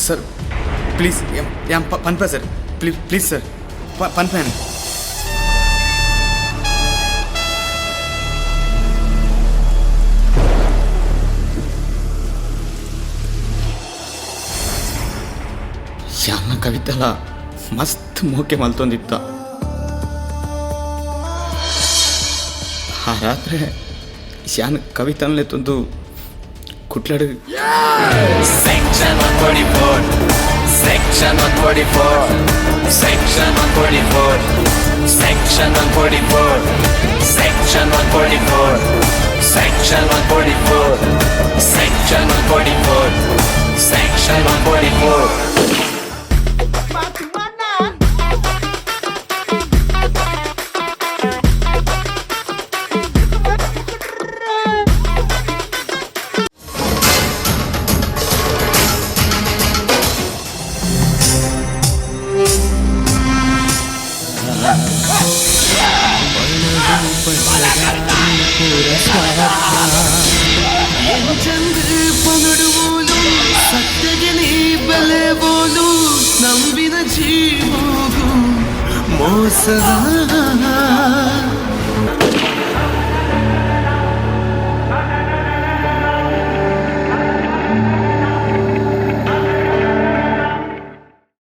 Sir please, ಯಾನ್ ಪನ್ಪ sir, please please sir, ಪನ್ಪ ಯಾನ್. ಯಾನ ಕವಿತಲ ಮಸ್ತ್ ಮೋಕೆ ಮಲ್ತೊಂದಿತ್ತ. ಆ ರಾತ್ರೆ ಯಾನ್ ಕವಿತನ್ಲೆ ತಂದು ಕುಟ್ಲಡ್. Section 144, Section 144, Section 144, Section 144, Section 144, Section 144, Section 144, Section 144. ಎಂಚಂದು ಪನಡುವೋಲು ಸತ್ಯಗೆ ನೀ ಬಲೆವೋಲು, ನಂಬಿನ ಜೀವೋಗು ಮೋಸದ.